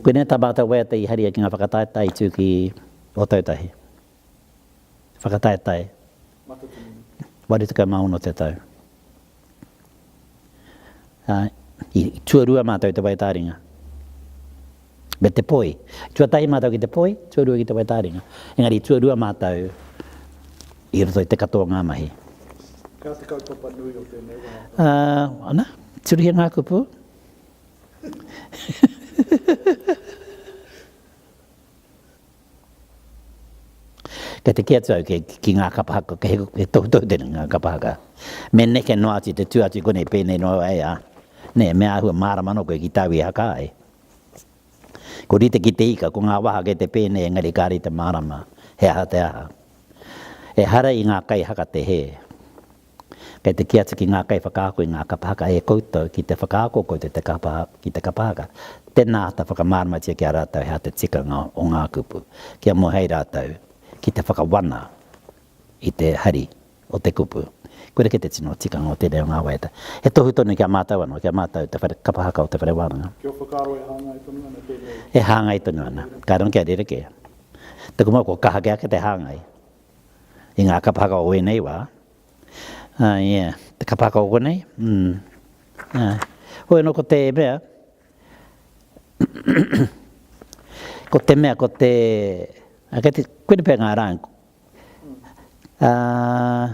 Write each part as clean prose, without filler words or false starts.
Koinei tā mātou waiata i haria ki ngā whakataetae i tū ki Ōtautahi. Whakataetae. 86 te tau. Ā, i tuarua mātou i te waiata-ā-ringa. Me te poi. Tuatahi mātou ki te poi, tuarua ki te waiata-ā-ringa. Engari i tuarua mātou i roto i te katoa o ngā mahi. He aha te kaupapa nui o tēnei wā? Ā, ana, tirohia ngā kupu. Kei te kī atu au ki, ki ngā kapa haka, he, he tohutohu tēnei ngā kapa haka. Me neke noa atu te tū atu i konei pēnei noa ai, ā, nē, me āhua mārama anō koe ki tāu i haka ai. Ko rite ki te ika, ko ngā waha kei te pēnei engari kāre i te mārama he aha te aha. Ehara i ngā kaihaka te hē. Kei te kī atu ki ngā kaiwhakaako i ngā kapa haka, e koutou, ki te whakaako koutou te kapa, ki te kapa haka, tēnā āta whakamāramatia ki a rātou he aha te tikanga o ngā kupu, kia moe ai rātou ki te whakawana i te hari o te kupu. Koira kē te tino tikanga o tēnei o ngā waiata. He tohu tonu ki a mātou anō, ki a mātou te whare, kapa haka o te whare wānanga. Ki ō whakaaro e hāngai tonu ana tēnei? E hāngai tonu ana. Kāre anō kia rerekē. Taku mōhio kua kaha kē ake te hāngai. I ngā kapa haka o ēnei wā. Uh, yeah, te kapa haka o konei. Mm. Uh, hoi anō ko te mea, ko te mea, ko te, a, kei te, koina pea ngā rā, uh,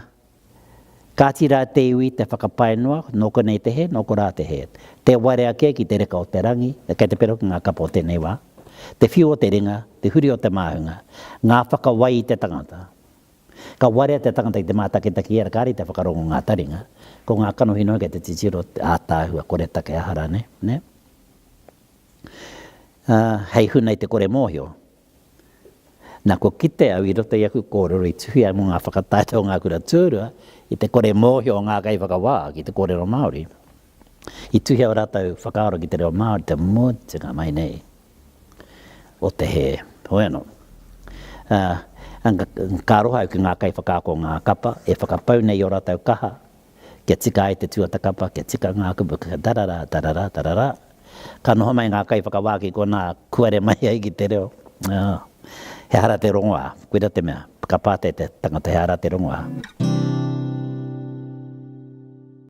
kāti rā te iwi te whakapae noa, nō konei te hē, nō korā te hē. Te warea kē ki te reka o te rangi, kei te pera hoki ngā kapa o tēnei wā. Te whiu o te ringa, te huri o te māhunga, ngā whakawai i te tangata. Ka warea te tangata ki te mātakitaki i era, kāre i te whakarongo ngā taringa, ko ngā kanohi noa kei te titiro ātaahua, koretake aha rānei, nē? Ā, hei huna i te kore mōhio. Nā, kua kite au i roto i aku kōrero i tuhia mō ngā whakataetae o ngā kura tuarua i te kore mōhio o ngā kaiwhakawā ki te kōrero Māori. I tuhia ō rātou whakaaro ki te reo Māori te mutunga mai nei o te hē. Hoi anō, ā, ka aroha au ki ngā kaiwhakaako o ngā kapa e whakapau nei i ō rātou kaha kia tika ai te tuata kapa, kia tika ngā kupu, kia tararā, tararā, tararā. Ka noho mai ngā kaiwhakawā ki konā, kuare mai ai ki te reo. Ā, he aha rā te rongoā? Koirā te mea, ka pātai te tangata he aha rā te rongoā?